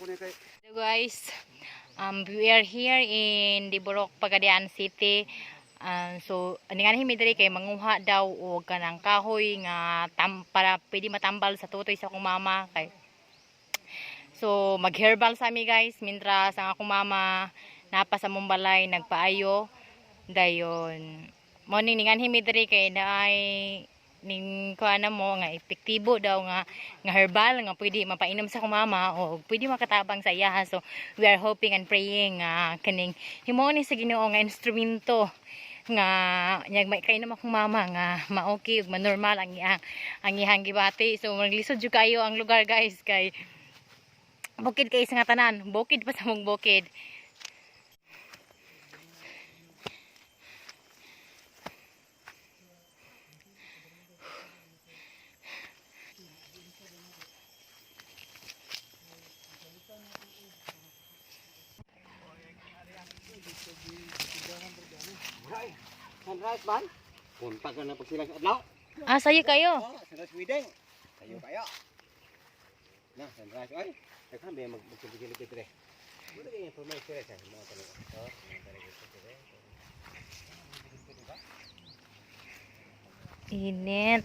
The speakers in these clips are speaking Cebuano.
Hello guys, we are here in Diborok, Pagadian City. So, ani nga mi diri kay manguha daw og kanang kahoy nga para pwede matambal sa tutoy sa akong mama kay. So, mag-herbal sa mi, guys, mintras ang akong mama napa sa mong balay nagpaayo. Dayon mo ning ninganhi mi diri kay naay ning kuan na mo nga epektibo daw nga nga herbal nga pwede mapainom sa akong mama o pwede makatabang sa iyaha. So we are hoping and praying nga kaning himuon ni sa Ginoo nga instrumento nga nyag may kainom akong mama nga ma-okay ug ma-normal ang iyang gibati. So maglisod jud kayo ang lugar, guys, kay bukid kay sa nga tanan, bukid pa sa mong bukid. Sunrise man. Punta ka na pag silang adlaw. Ah, sayo kayo. Oh, sunrise wedding. Sayo kayo. Na, sunrise oy. Daghan ba mag magsigil dire. Wala kay information sa mga tanong. Oh, mga tanong dire. Init.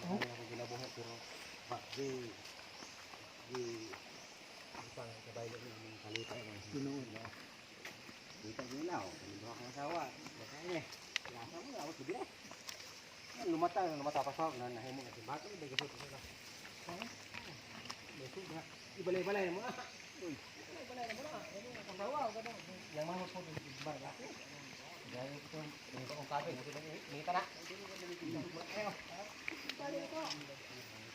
Oh. Ginabuhi pero ba di di pa kabay ng kalita ng tinuod no. Kita niyo na oh, duha ka asawa. Baka ni. Lasa mo awat gid. Lumata lumata pasok na nahimo na si bato ba gid sila. Ha? Beso na. Ibalay-balay mo na. Uy, ibalay-balay mo na. Ano nga asawa gano. Yang mga po bar laki. Dahil ito, may akong kape, nita na. Balay ko.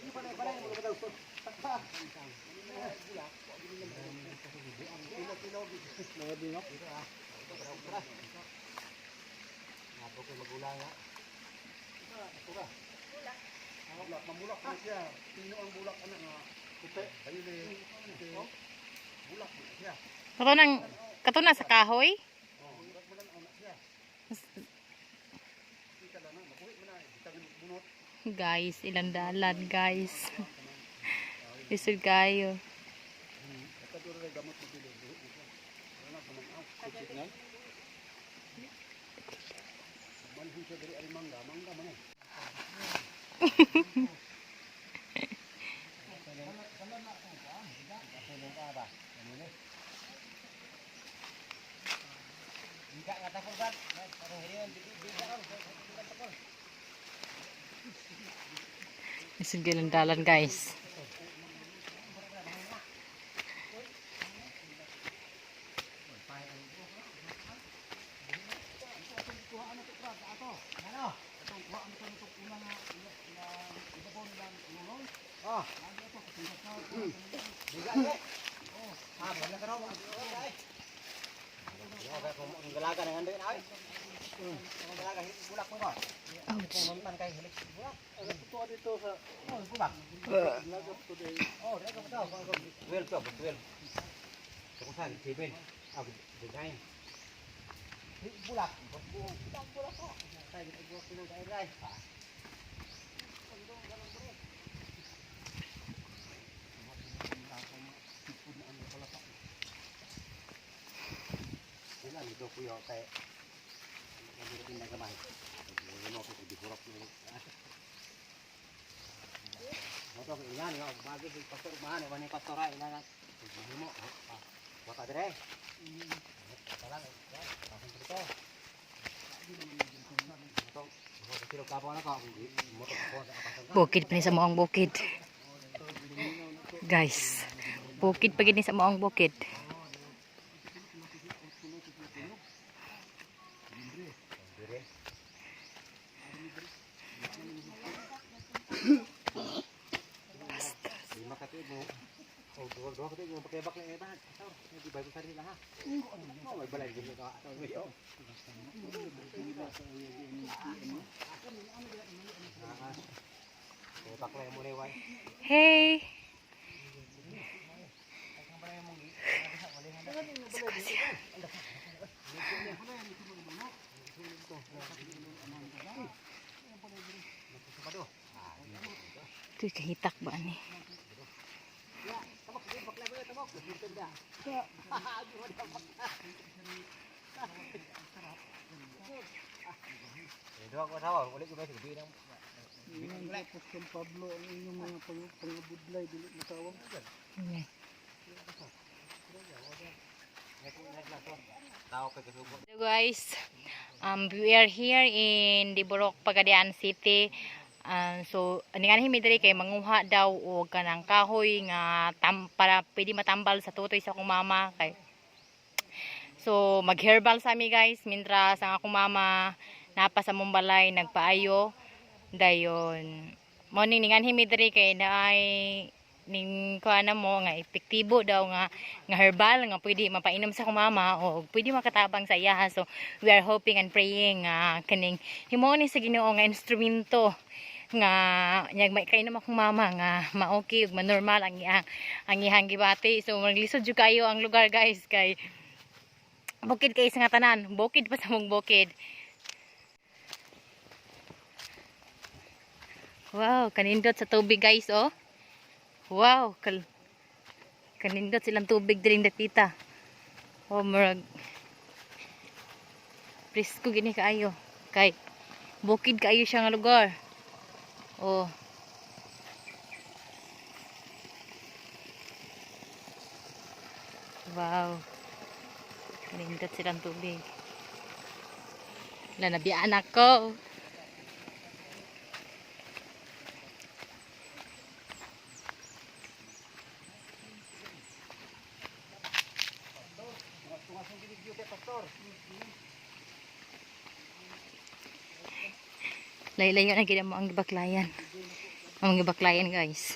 Ibalay-balay mo na daw. Mamulak na siya. Pino ang bulak anak nga. Puti. Ayun eh. Bulak na siya. Kato nang kato na sa kahoy. Oh, bulak man ang anak siya. Kita lang na, makuhi man na. Bitang bunot. Guys, ilang dalan, guys. Lisod kayo. Katuro rin gamot mo pili. Wala na kumanaw. Sipsip na. Manhun siya diri ay mangga. Mangga man eh. Lisod kayo ilang dalan, guys. Ouch. Totoo dito sa Oh, 12 to, 12. Kung saan, 7. Ah, 9. Bulak. Bulak, bulak ko. Tayo, bulak, bulak, tayo, tayo. Wala, nito kuya kay nabiro na gamay. Mo ko di burok ni. Mo to ilan nga bagay si pastor man wani pastora ilan nga. Mo baka dire. Wala lang. Pasang dito. Mo to kilo kapo na ka. Mo to ko sa pasang. Bukid pa ni sa maong bukid. Guys, bukid pa gid ni sa maong bukid. Dire. Lima ka tuig mo. Oh, duha duha ka tuig mo pakibak lang ibahan. Asaw, di Bible study sila ha. Oh, may balay gid ka. Asaw, may oh. Pakibak lang mo leway. Hey. Ito'y kahitak ba ni? Duha ko asawa, uli ko ba sige nang Tapos San Pablo ang inyong mga pangabudlay dili matawag. Tao kay kasubo. Hello guys, we are here in Diborok, Pagadian City. So, ani nga mi diri kay manguha daw og kanang kahoy nga tam, para pwede matambal sa tutoy sa akong mama kay. So, mag-herbal sa mi guys, mintras ang akong mama napa sa mong balay nagpaayo dayon. Mo ning ninganhi mi diri kay naay ning kuan na mo nga epektibo daw nga nga herbal nga pwede mapainom sa akong mama o pwede makatabang sa iya. So we are hoping and praying nga kaning himuon ni sa Ginoo nga instrumento nga nyag may kainom akong mama nga ma-okay ug ma-normal ang iyang gibati. So maglisod jud kayo ang lugar guys, kay bukid kay sa nga tanan, bukid pa sa mong bukid. Wow, kanindot sa tubig guys, oh. Wow, kanindot silang tubig diring dapita. Oh, murag. Presko gini kaayo. Kay bukid kaayo siya nga lugar. Oh. Wow. Kanindot silang tubig. Lanabiyaan ako. Layo-layo na gina mo ang gibaklayan. Ang gibaklayan, guys.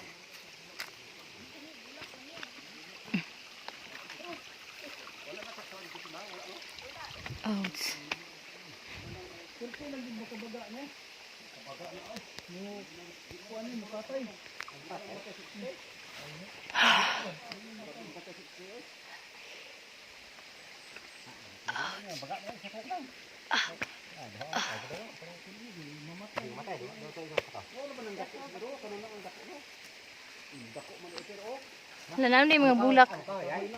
Ouch. Wala na yung mga bulak. Kahoy ay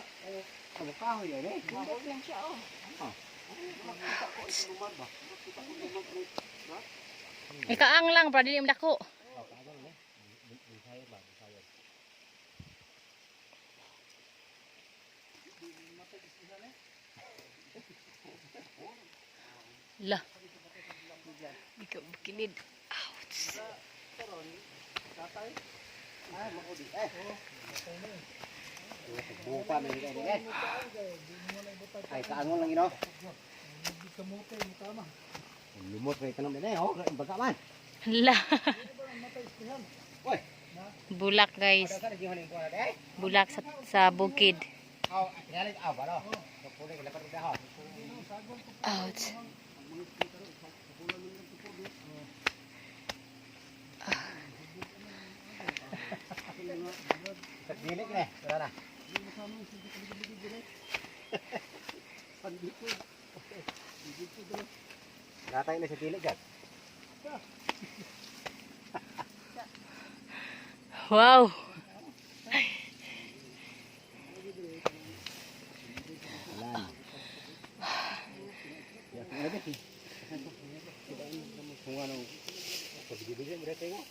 eh. Ikaang lang, para dili dako. La. Ikaw bukilid. Ouch. Bupa may eh. Ay kaangon lang ino. Lumot kay tanong din eh, oh, baga man. La. Oy. Bulak, guys. Sa di honing ko na eh. Bulak sa bukid. Aw, tingali aw ba no. Puli ko dapat ha. Ouch. Dili kini, wala na. Natay na sa dili gad. Wow. Alam. Ya, kung ano ba? Kung ano, pabili-bili mo dito mo.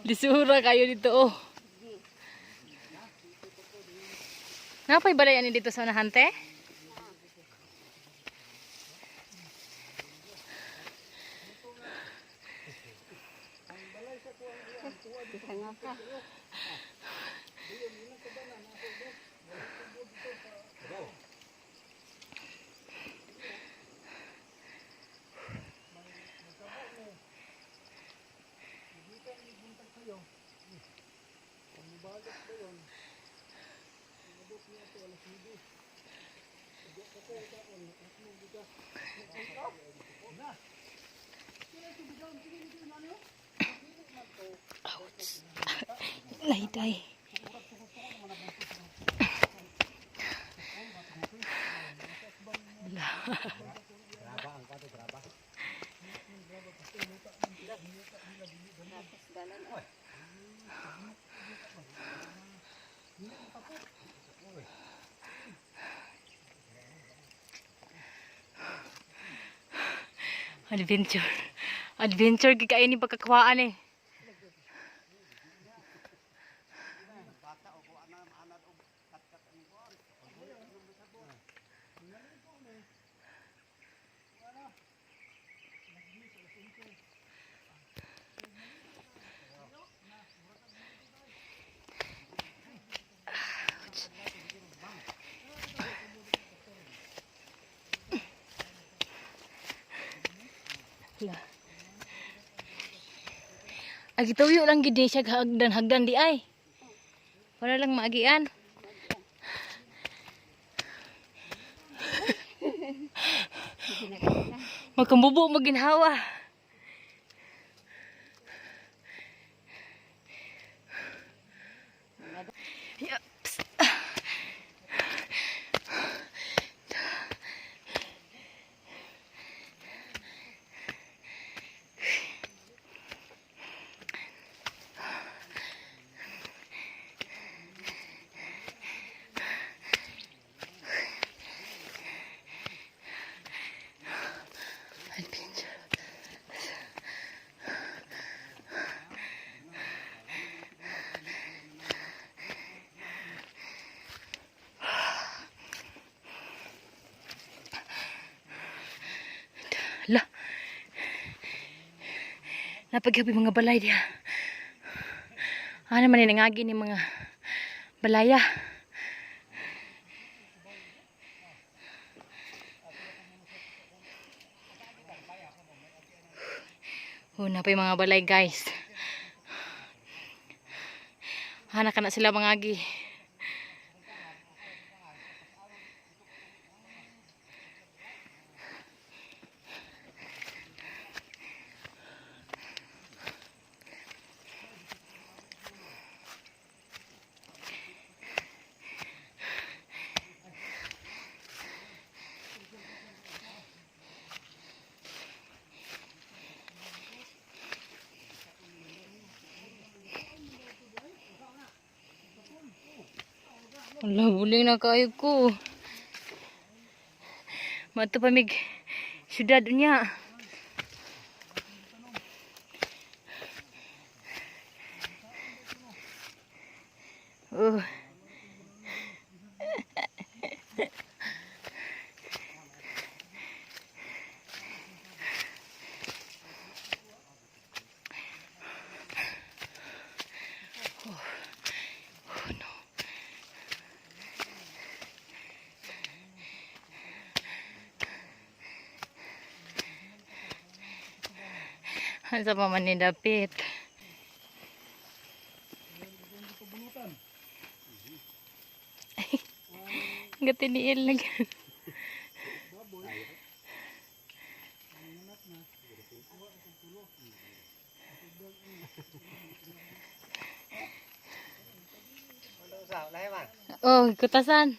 Lisura kayo dito, oh. Napay balay ani dito sa unahan, te? Ouch. Layday. Graba ang kwato, graba. Adventure. Adventure gid kayo ni pagkakuhaan eh. La. Agi tuyo lang gid ni siya hagdan hagdan di ay. Para lang maagian. Magkambubo maginhawa. Yups. Adventure. La. Napaghabi mga balay diha. Ano man ni nangagi ni mga balaya. Oh, napay mga balay, guys. Hanak na sila mga agi. Wala, buling na kayo ko. Mato pa mig syudad niya. Oh. Oh no. Sa pa man ni dapit. Gatiniil na gan. Oh, kutasan.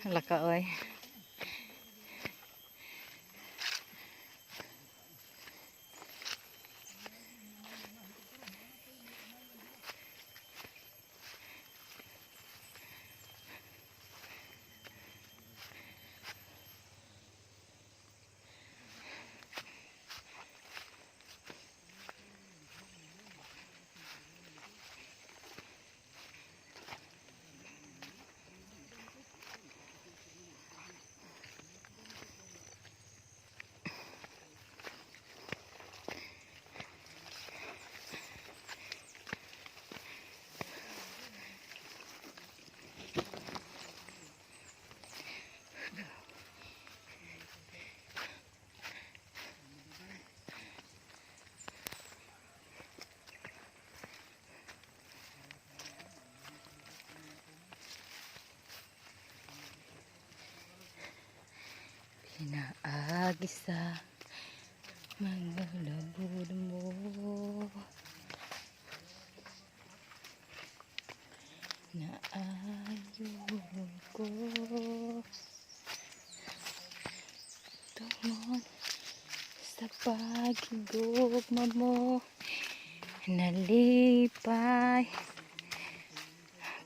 Hala ka, oy. Pinaagi sa mga labod mo na ayaw ko tungod sa paghigugma mo, nalipay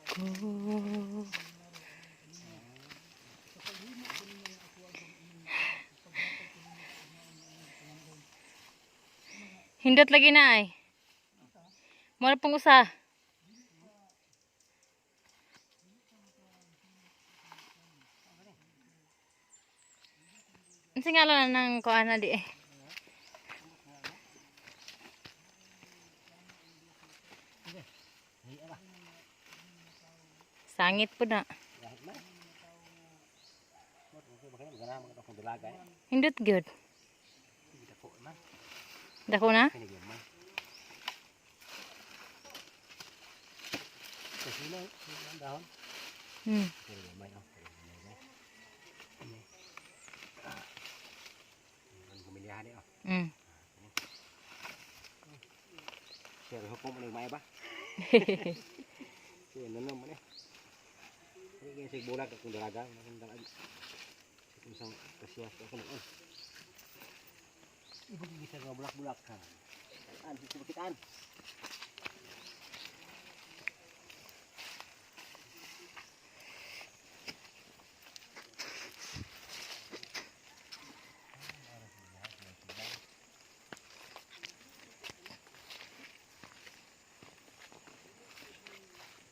ako. Hindot lagi na ay. Mura pong usa. Unsa nga na ng kuan na di eh? Sangit po na. Hindot good. Dako na? Pero hukom mo may ba? Sige, ano naman eh. Ay, kaya sig bulak akong dalaga, akong dalaga. Kung sa kasiyas ako noon. Ibig bisa nga bulak-bulak ha. An, kitaan.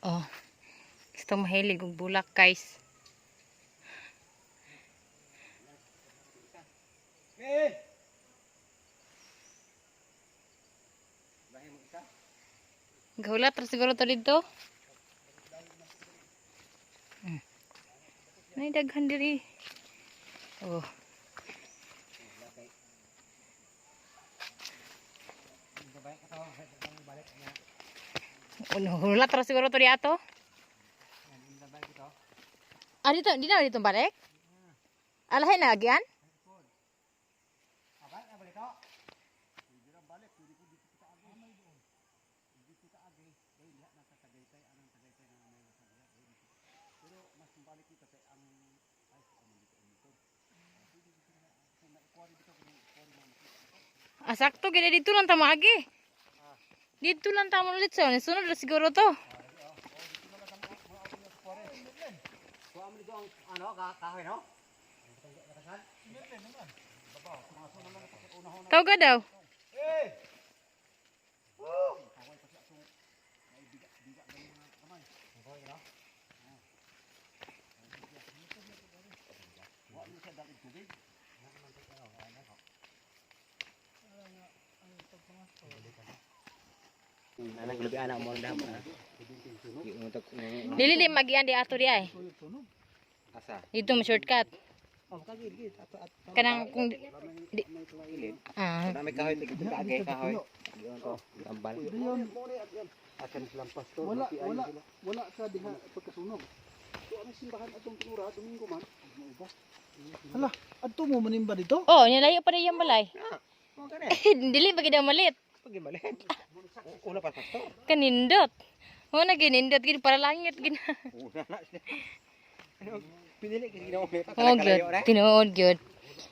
Oh. Gusto mahilig og bulak, guys. Eh! Bahay mo isa? Gahulat ra siguro to dito. Nay daghan diri. Oh. Ano, hulat ra siguro to diato. Ah, dito, di na dito balik? Alahin na agian? Ah, sakto gid dito lang ta maagi. Dito lang ta ulit sa sunod ra siguro to. Kuha mo dito ang ano, kahoy no? Tawag ka daw. Anang gulubi anak mo na mo. Dili di magian di ato di ay. Asa? Dito mo shortcut. Oh, kagid gid ato ato. Kanang kung di, ah, May kahoy tigit ka age kahoy. Giyon ko tambal. Asan silang pastor? Wala, wala, wala sa diha pagkasunog. So, ang simbahan atong tura, Domingo man. Hala, adto mo manimba dito? Oh, nilayo pa rin yung balay. Mo kani. Dili pa gid malit. Pag malit. Una pa pastor. Kanindot. Mo na ginindot gid para langit gid. Una na siya. Ano, pinili kasi ginawa mo. Oh, gyud. Tinuod gyud.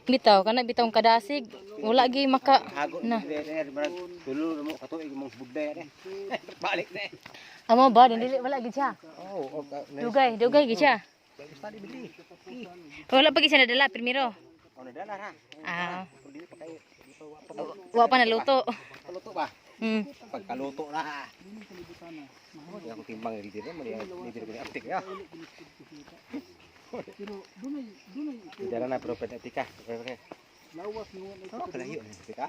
Bitaw kana bitaw kadasig. Wala gi maka Hago na. na. Tulo mo katuig mong bugday eh. Balik na eh. Amo ba dili wala gid siya. Oh, okay. Dugay, dugay gid siya. Gusto ni bili. Wala pa gid siya nadala primero. Ono dala ha. Ah, Dili pa kayo. Di pa wa pa wa pa naluto. Paluto ba? Pagkaluto na. Hindi ako timbang dito, mali dito ko ni aptik ya. Pero dunay, dunay Dala na pero pwede tika. Okay. lawas ni wala Oh, kalayo ni tika.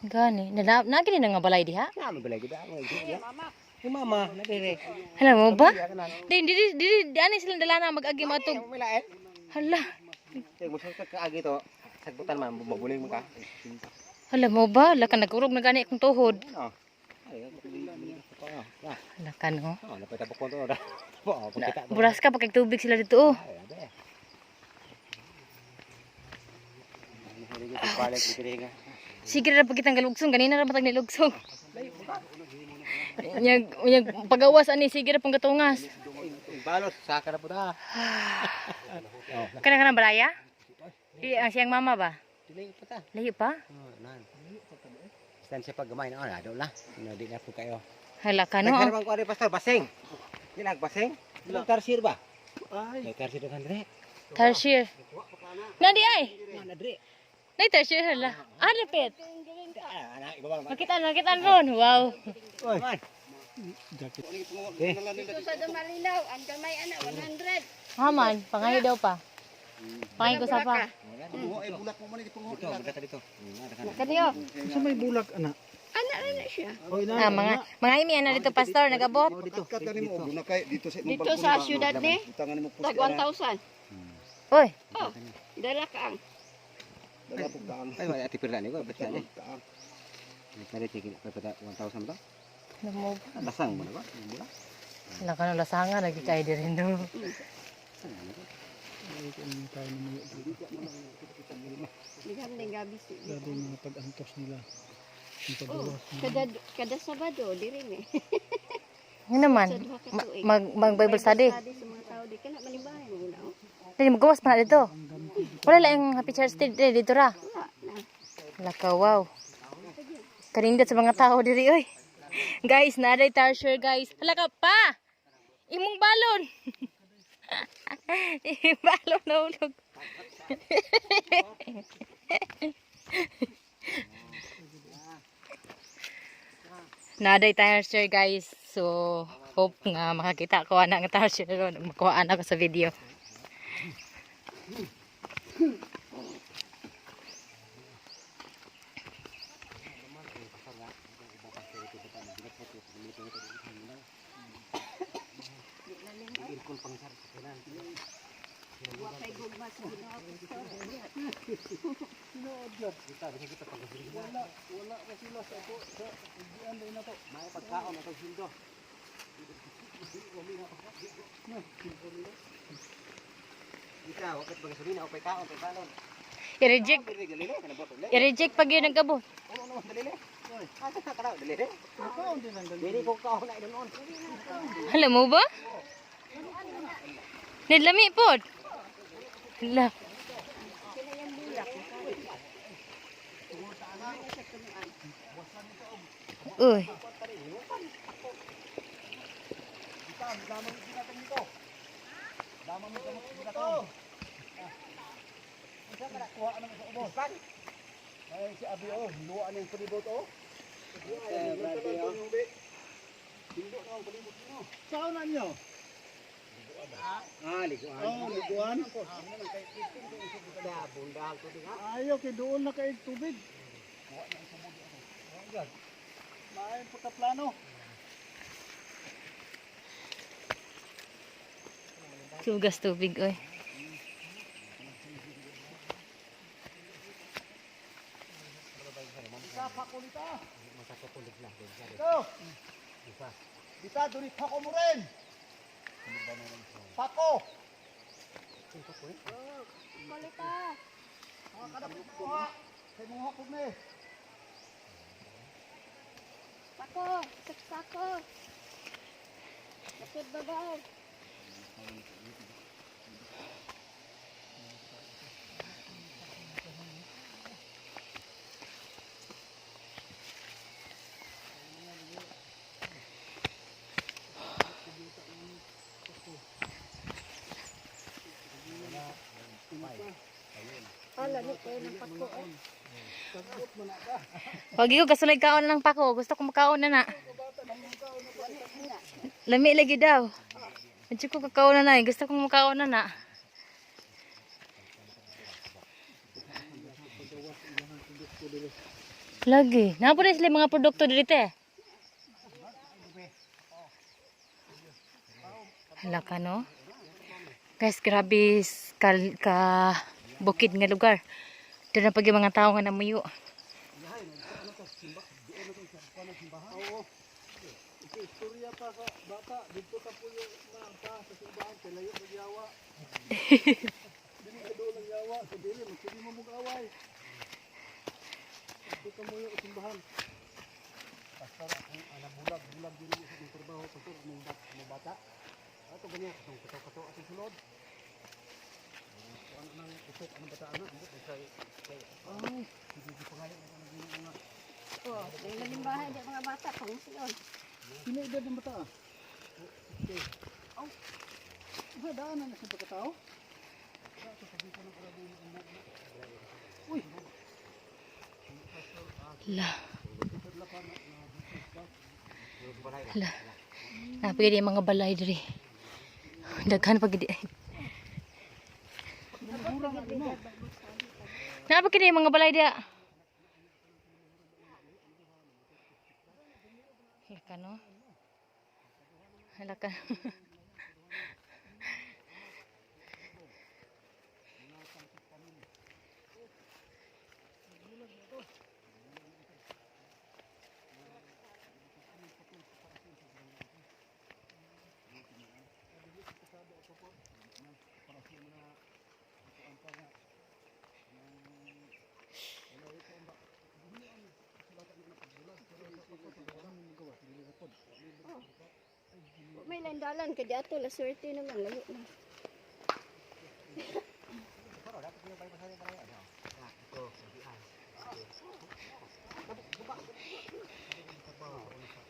Gani, na na gid na nga balay diha. Na mo balay gid ako. Yung mama na dire. Hala mo ba? Di di di di di ani silang dala na mag-agi matug. May lain. Hala. Kay mo sa kaagi to. Sagbutan man mabuling mo ka. Hala mo ba? Hala ka nagurog na gani akong tuhod. Ano? Ay, oh. Hala ka no. Oh, napay tapok ko to. Oh, pagkita. Buras ka pagkag tubig sila dito oh. Ay, abe. Balik dito nga. Sige ra pagkitang galugsong ganina ra matag nilugsong. Nyag nyag pagawas ani sige ra pong gatungas. Balos saka na po ta. Kana kana balaya? Di ang siyang mama ba? Dili pa ta. Layo pa? Oh, nan. Stan siya pag gamay na ana daw la. Ino di na po kayo. Hala ka no. Nagharapang ko ari pastor basing. Dilag basing. Dilag tarsir ba? Ay, May tarsir kan dire. Tarsier. Nandi ay. Mana dire. Nay tarsier hala. Ah, lapit. Ana ibabang. Makitaan, makitaan ron. Wow. Oy. Man. jacket. Eh. Dito sa Dumalinaw, ang gamay ana 100. Haman, pangayo daw pa. Pangayo ko sa pa. Ay, bulak mo man ito. Dito, magkata dito. Kaniyo. Sa may bulak ana. Ana ana siya. Oy na. Ah, mga imi ana dito pastor nagabot. Dito. Kat mo og na kay dito sa imong Dito sa syudad ni Butangan nimo tag 1,000. Oy, Oh, dala ka ang. Dala pug daan. Ay, wala ati pirla ni ko, basta ni. Daan. Kaya sige, pagkata 1,000 ba? Namo. Lasang mo na ba? Bula. Hala ka no lasanga lagi kay diri no. Bigam din gabi si. Grabe mga pag-antos nila. Ang Oh, pagbuwas. kada kada Sabado diri mi. Nga naman, Sa duha ka tuig. mag Bible study. Sa mga tao di kana manimbahay mo na, oh. Dili magawas pa na dito. Wala lang yung Happy Church dito, dito ra. Wala na. Laka, wow. Kanindot sa mga tao diri oy. Guys, naaday tarsier, guys. Hala ka pa. Imong balon. Imong balon nahulog. Naaday tarsier, guys. So, hope nga makakita ko ana nga tarsier ron. Makuhaan ako sa video. Wa kay gugma sa Ginoo, pastor. Tinuod yun. Wala, wala pa sila sa ako sa ugian din na to. May pagkaon atong sildo. Ikaw, wakit pag gasolina o pagkaon kay balon. I-reject, Dili dili kana ba dili? i-reject pag yun ang gabo. Ano naman dili? Asa na kana dili? Nakaon din ang Dili ko kaon na inon. Alam mo ba? Nilami pod. Hala. Uy. Ay, si Abi oh, luwa na yung palibot oh. Saan na niyo? Ah, liguan. Oh, liguan. Da bundag to dinga. Ayaw, kay doon na kay tubig. Maayong pagkaplano. Sugas tubig, oy. Ito. Dita, duri pako mo rin. Pako. Kolita. Mga kadapit kuha. Kay mga hakog na eh. Pako, saksako. Lakod babaw. Ala ni kayo ng pako eh. Wag ko kasulay kaon lang pa ko. Gusto ko makaon na na. Lami lagi daw. Medyo ko kakaon na na eh. Gusto kong makaon na na. Lagi. Napo na sila mga produkto dito eh. Hala ka no? Guys, grabe ka bukid nga lugar. Doon na pag yung mga tao nga namuyo. Oo. Ito, istorya pa sa bata. Dito ka po yung maangka sa simbahan. Kay layo ng yawa. Dili ka doon ang yawa. Sa dili, magsili mo mong away. Dito ka mo yung simbahan. Pastor, akong bulag, bulag din sa akong trabaho, pastor, among bata. Ato ganyan, katong kato-kato atong sulod. Ano nang usok anong bata ana, ambot kay kay ay, hindi pa kaya ang mga Oh, may nalimbahay di mga bata pangsiyon. Sino edad ng bata? Ah? Okay. Aw. Ba, daanan na sa pagkatao? Uy, La. La. Napagidi yung mga balay diri. Daghan pagidi. Napagidi yung mga balay diya. Hala ka no? Hala ka. May landalan kay ato la swerte naman layo na.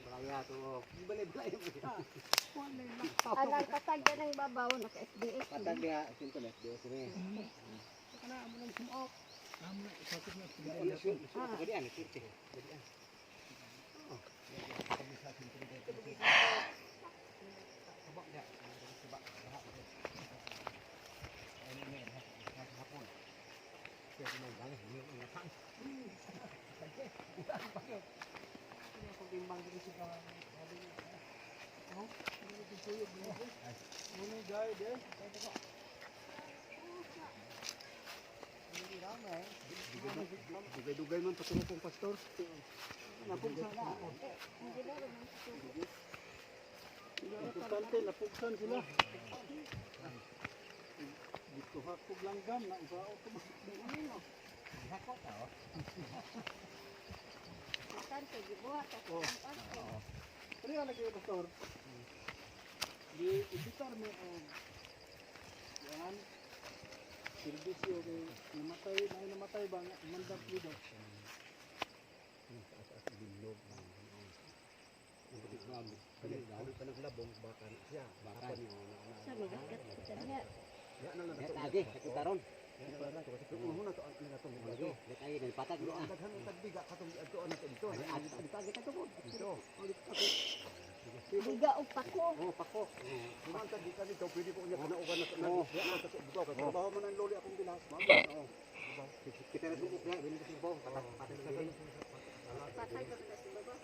Balaya to. Balay-balay mo. Anang patag ka ng babaw naka FDS. Patag niya, sinto na FDS ni. Kana amo nang sumok. Amo na sakit na Gadian, surte. Gadian. Muna gay de. Dugay-dugay man patulong kong pastor. Napugsan na. Importante napugsan sila. Dito hakog langgam na usao to. Hakot ah. Importante gibuhat ako. Oh. Ano nga lagi pastor? Di ibitar mo og yan serbisyo kay namatay na namatay ba nga mandap dito. Sa magatgat sa niya. Lagi, taron. Biga og pako. Oh, pako. Kita na subok na, bilin sa baw, patag patag sa bilin. Patag ka sa babaw.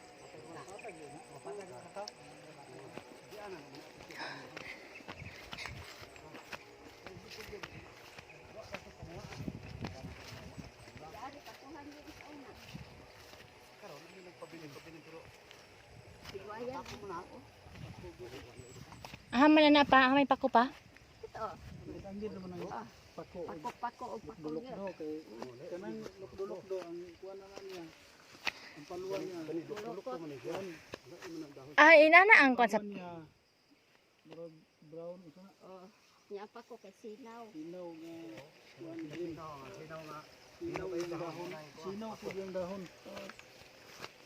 Dari pakuhan yun sa una. Sigwayan. Ah, man na pa, ah, may pako pa. Ito. Anggid naman ang pako og Pako pako og pako dulok yun. do kay kanang lukdulok do ang kuan na na niya. Ang paluan niya. Ah, inana ang kwan sa Paluan niya. Murag brown usa na Oh, nya pako kay sinaw. sinaw nga kuan green. Sinaw nga. Sinaw yung dahon. Sinaw pud yung dahon.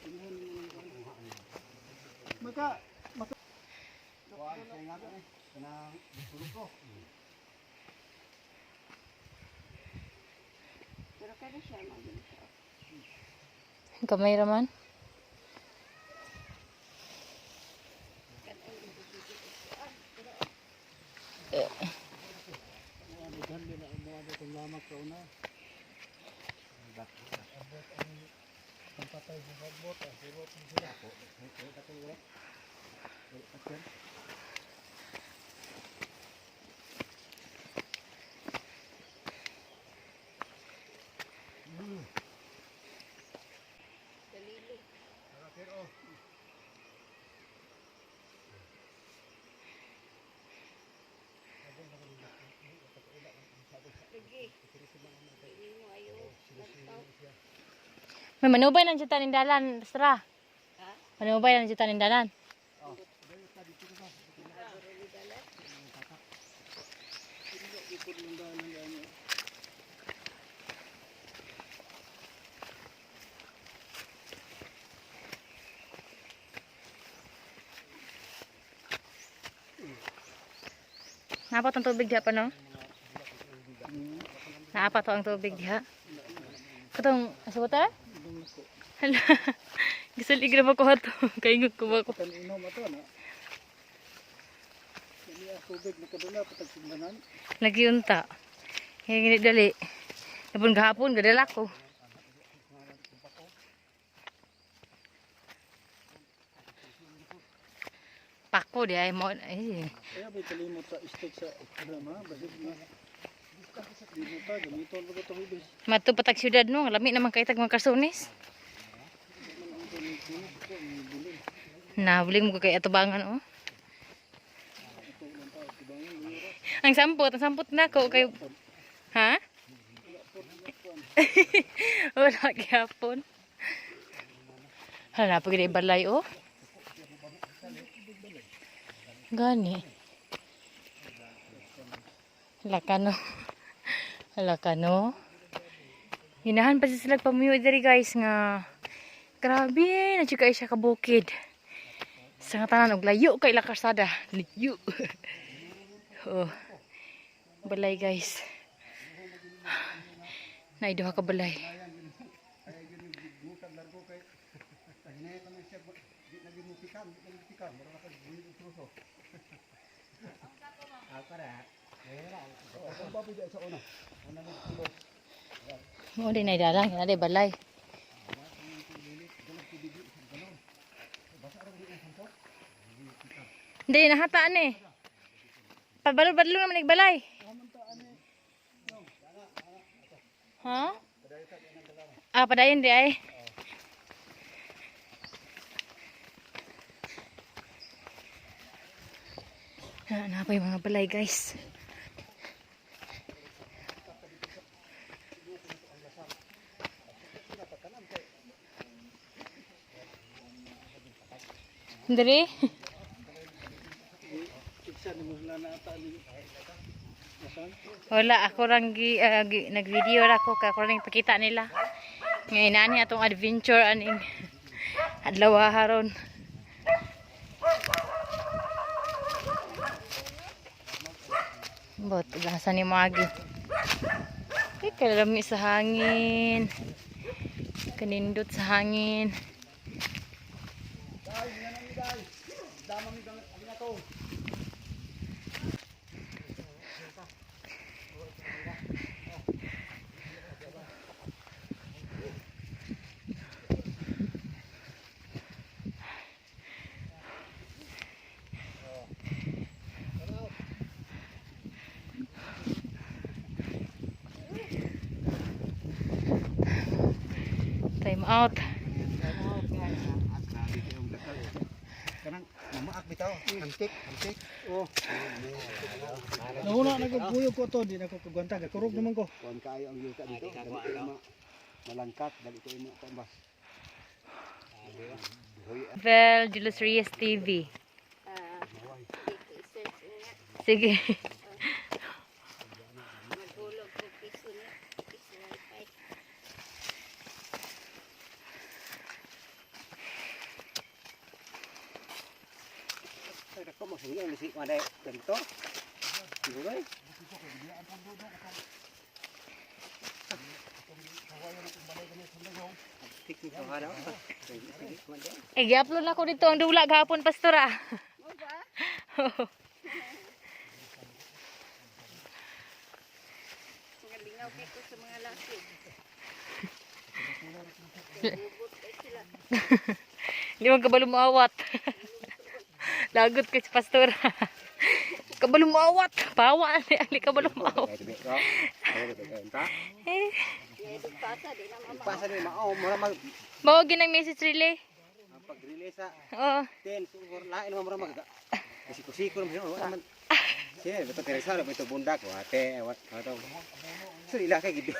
Tingnan mo ng kuan. Maka maka Pero kani siya magin siya. Kamay raman. Daghan din na mo ano kung lamak ka una. Abot ang pampatay sa sagbot, ang sirot ng sila. Dalili. Lagi. Hindi mo ayo. Lantaw. May manubay ng jud tanindalan, Sra. Ha? Manubay ng jud tanindalan. Ikot ng daan ng daan. Naapat ang tubig diha pa no? Naapat ang tubig diha. Katong sa water? Idong nako. Hala. Gisalig ra ba ko ato? Kaingog ko ba ko. Tan inom ato na. Dali ang tubig nakadala patag simbanan. Lagi unta. Kaya dali. Napon gahapon gadala ko. Pako di ay mo ay. Kaya may kalimot sa stick sa ano ma, basig na. Di mo ta gamiton ba ito ibis. Madto patag syudad no, lami naman kay tag mga karsunis. Nabuling mo ko kay atubangan oh. Ang sampot na ko kay Ha? Wala gyapon. Hala pag balay oh. Gani. Hala ka no. Hala ka no. Ginahan pa sila pamuyo diri, guys, nga grabe na jud kay siya ka bukid. Sa nga tanan og layo kay ila karsada. Layo. Oh. Balay, guys. Nay duha ka balay. Mo din ay dalang kana day balay. Hindi, nahataan eh. Pabalo-badlo naman balay. Ha? Ah, padayon di ay. Ah, na pa yung mga balay, guys. Diri? Iksa ni mo sila na ata ni Asan? Wala, ako lang nag-video ra ako kay ako lang pakita nila. Ngayon ani atong adventure aning adlaw haron. Bot, gasa ni Magi. Ay, kalami sa hangin. Kanindot sa hangin. Time out. Kanang mamaak bitaw. Antik, antik. Oh. Nahuna na ko kuyog ko to, di na ko kagwanta, gakurog naman ko. Kuan kaayo ang yuta dito. Dali kayo malangkat, dali kayo ma tambas. Vel Julius Reyes TV. Ah, dito i-search niya. Sige. Maghulog ko piso niya. Piso wifi. Ko mo sige si kuan dai ganito. Siguro eh. Antik ni kuha daw. Sige, kuan dai. Eh, gi-upload na ko dito ang dula gahapon, pastora. Mo ba? Mga lingaw kay ko sa mga laki. Lubot kay sila. Hindi man kabalo maawat. Lagot kay si pastora. Kabalo maawat. Pawa ni ali kabalo maawat. Ay, tabi ko. Ay, tabi ko. Ta. Eh, Kaya di pasa, di na mama. Pasa ni mao mura mag mao ginang message relay. ang pag-release sa Oo. 10 sur lain naman mura mag kasi kusiko naman siya, wala naman. Siya, beto Teresa, beto bundak, wate, wat, wato. So, ila kay gid.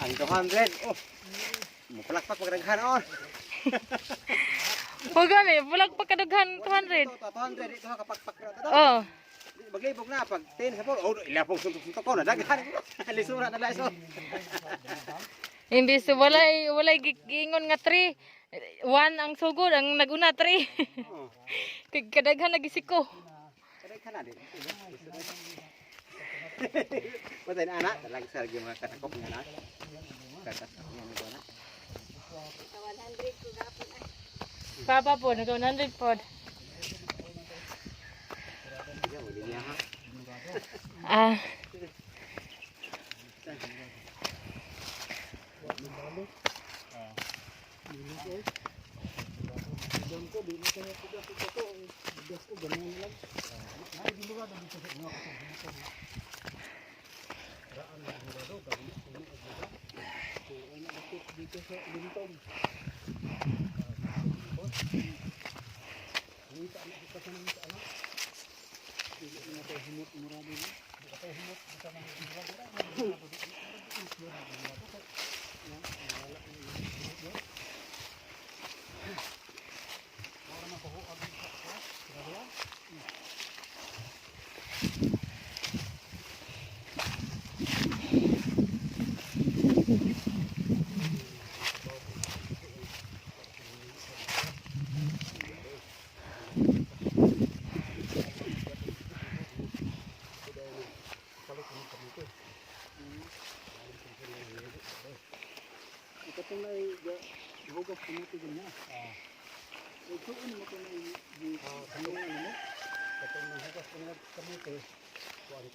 Ang 200, oh. Mupalakpak pagdaghan on. Huwag gani, bulag pa kadaghan 200. Ito, 200 ito kapakpak na to. Oh. Maglibog na pag 10 sa 4. Oh, ila pong suntok-suntok ko na daghan. Lisura na laiso. Imbis walay walay giingon nga 3. 1 ang sugod, ang naguna 3. Oh, Kay kadaghan nagisiko. kadaghan na din. Patay na anak, talag sa gyud mga katakop nga anak. Katakop nga mga anak. Ka 100 ko gapon ay. Papa po, nag 100 pod. Ya, wala niya ha. Ah,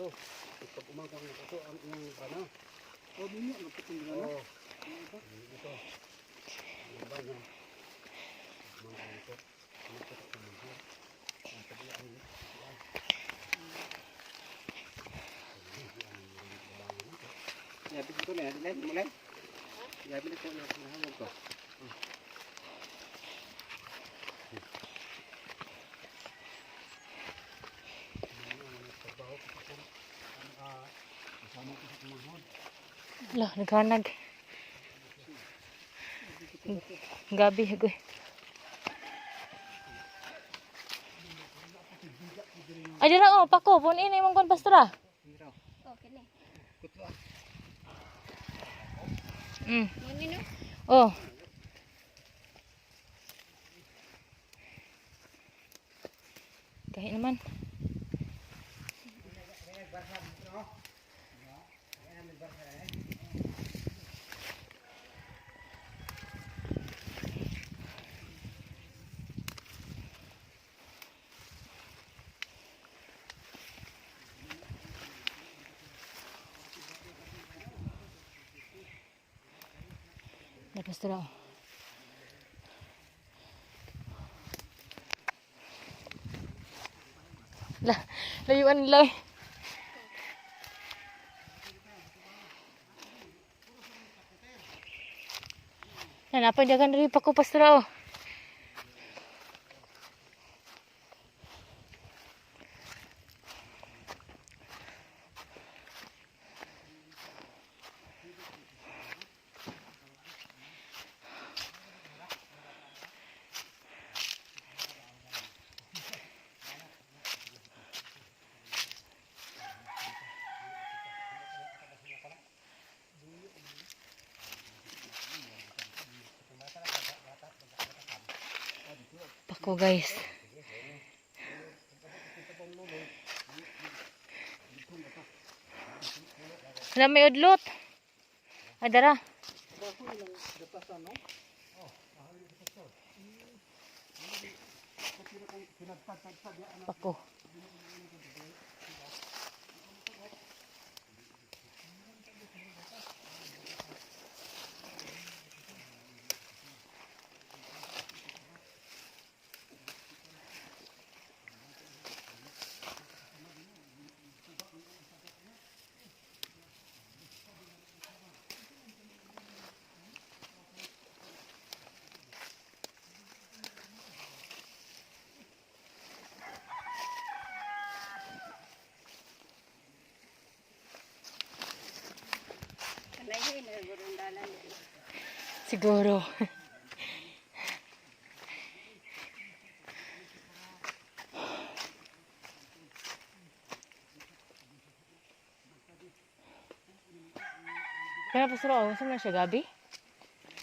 Ito. Pag umangkang na ito ang iyang ano. Oh, minyo na putong grana. Oo. Ito. Ang ba niya? Umangkang ito. Ano ito? Ang tabi ang Yabi ko na, len, mo len. Yabi na ko na hawag ko. Lah, naghanag. Gabi, hagoy. Ay, dira oh, pako, punin imong kon pastora. Okay ni. Mm. Mo ni no. Oh. Kahit naman. Na pastora. Oh. La, layuan nila eh. Nanapan dagan rin pa ko pastora oh. Pako guys. Wala may udlot. Ay, dara. Pako. Kanay hay na gurundalan ni. Siguro. Kana pastor oh, unsa man siya gabi?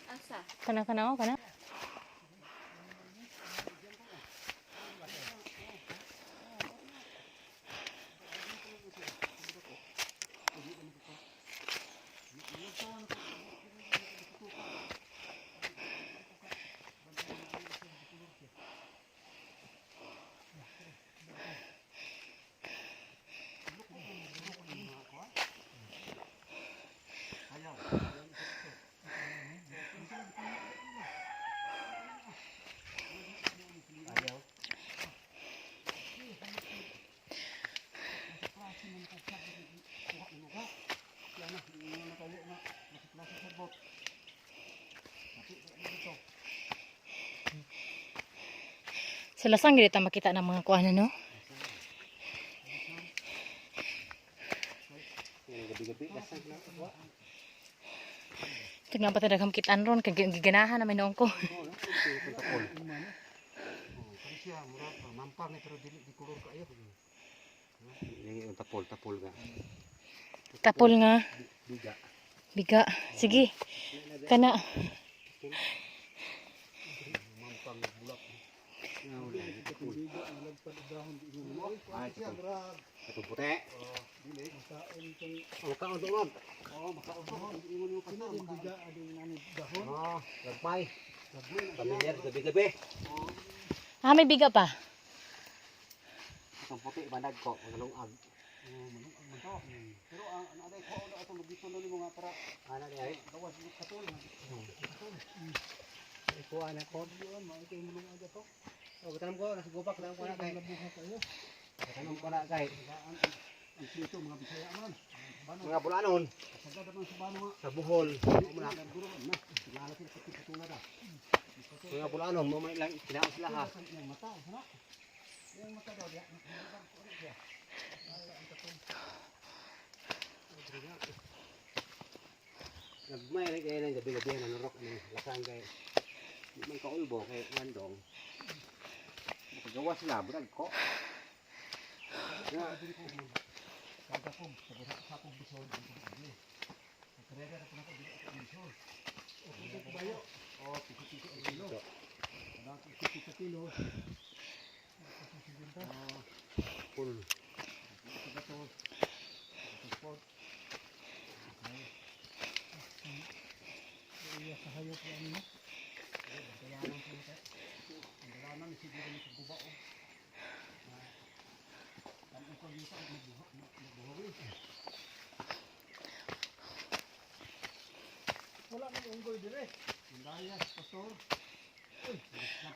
Asa? Kana kana oh, kana. Sa lasang gid ta makita ng mga kuan no. Gabi-gabi, lasag na. Tignan pa ta daghang kitaan ron kay giganahan na may noong ko. Oo, no? Tapol. Oh, pero siya, mura, mampang ni pero dili di kulor kaayo. Yung tapol, tapol nga. Tapol nga. Biga. Biga. Sige. Kana. Mampang bulak. Ay, ito puti. Oh, makaon to, ma'am. Oh, makaon to. Ingon mo pa Kini din biga ading nani dahon. Oh, lagmay. Pamilyar gabi-gabi. Ah, may biga pa. Itong puti banag ko, magalungag. Oo, malungag man to. Pero ang ano aday ko na atong lugito na nimo nga para Ana di ay. gawas mo katol. Katol. Ikuha na ko. Yun, mao kay mulungag ato. Oh, tanong ko nasa gubak lang ko na kay. Labuha kayo. Tanong ko na kay. Ang ang sito mga Bisaya man. Bano, Mga bulanon sagad man sa bano nga. sa Bohol. Mo na. Guro na. Lalo sila pati katulad ah. Mga bulanon mo man lang kinaon sila ha. Ang mata, sana. Yang mata daw diya. Nagmay rin kayo ng gabi-gabi na nurok ani lasang kay. Di man kaulbo kay ngandong. Makagawa sila burag ko. Nga diri ko. Kaga ko sa akong bisod ang pag-agi. Nagkarera ra po nako diri ako bisod. O kung ko bayo. O piko-piko ang kilo. Kada piko kilo. Full. Iya sa hayop na ano. Bantayanan ko na. Ang dalanan siguro ni guba o. Ang ko dito ang magbuha magbuha. Wala nang unggoy dire. Indaya, pastor.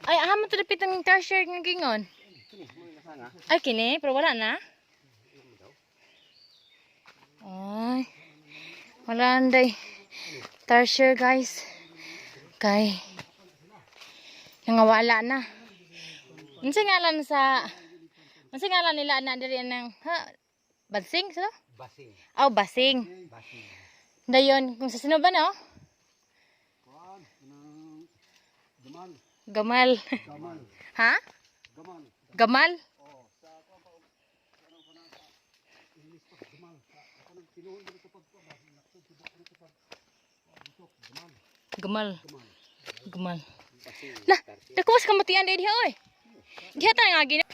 Ay, aha mo to dapit ang tertiary nga gingon. Kini mo lasang ha. Ay, kini, pero wala na. Ay, wala anday. Tarsier, guys. Kay, nangawala na. Unsa ngalan sa, unsa ngalan nila na diri nang, ha? Bansing, sa? Basing. Aw, basing. Basing. Dayon, kung sa sino ba, no? Kuan, kanang gamal, Gamal. gamal, Ha? gamal. Gamal? Oh, sa kuan pa ano ko na sa English pa gamal. Sa ako nang tinuon dito sa pagkuan ba, nakto tibo ko sa pag busok, gamal, Gamal. gamal. Gamal. Basing. Lah, dako sa kamatian diha oy. Diha ta nga gina.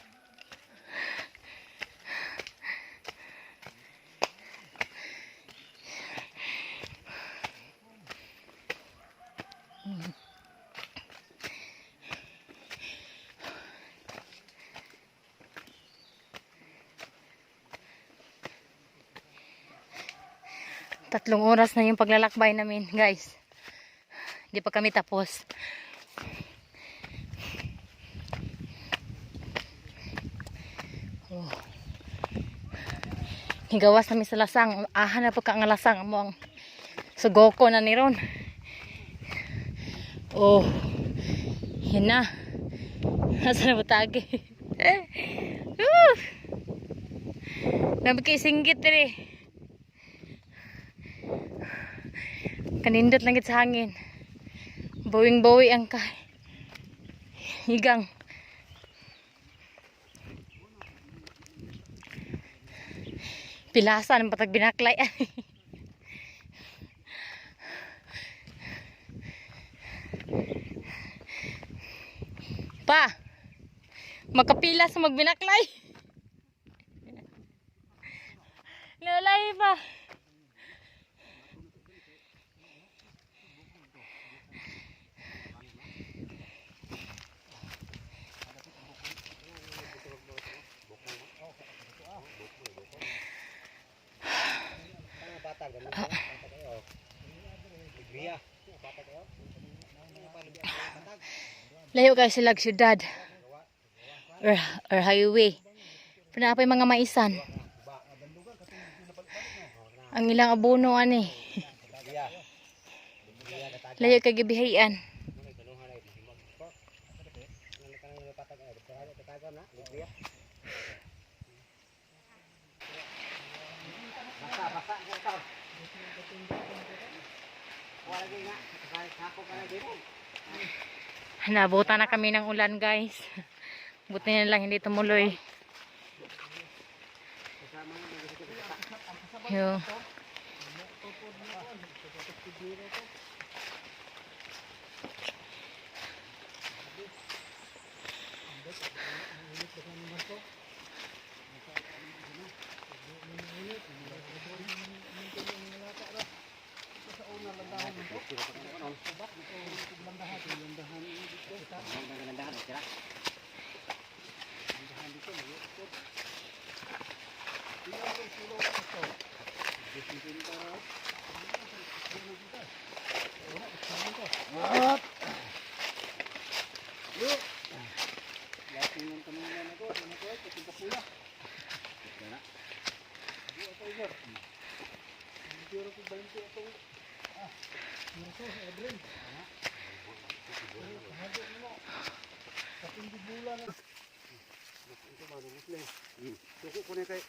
3 oras na yung paglalakbay namin, guys. Hindi pa kami tapos. Oh. Higawas namin sa lasang. Aha na po ka nga lasang mo ang sugoko na ni Ron. Oh. Yan na. Nasa na butagi. Woo! Nabi kay singgit diri. Kanindot lang gid sa hangin. Bawing-bawi ang ka. Higang. Pilasan patag binaklay. Pa. Makapila sa magbinaklay. Nalay pa. Bata ganun. Bata kayo. Ligria. Bata kayo. Layo kayo sila syudad. Or highway. Pero naa pa'y mga maisan. Ang ilang abono ani. Layo kay gibihayan. Basa, basa, Wala nga. Sako ka na dito. Nabutan na kami ng ulan, guys. Buti na lang hindi tumuloy. Yo. Tiger. Pero kung 20 atong Miraso, Edrin. Kahado mo. Kaping bula na. Ito ba, Muslim? Tuko ko na kay.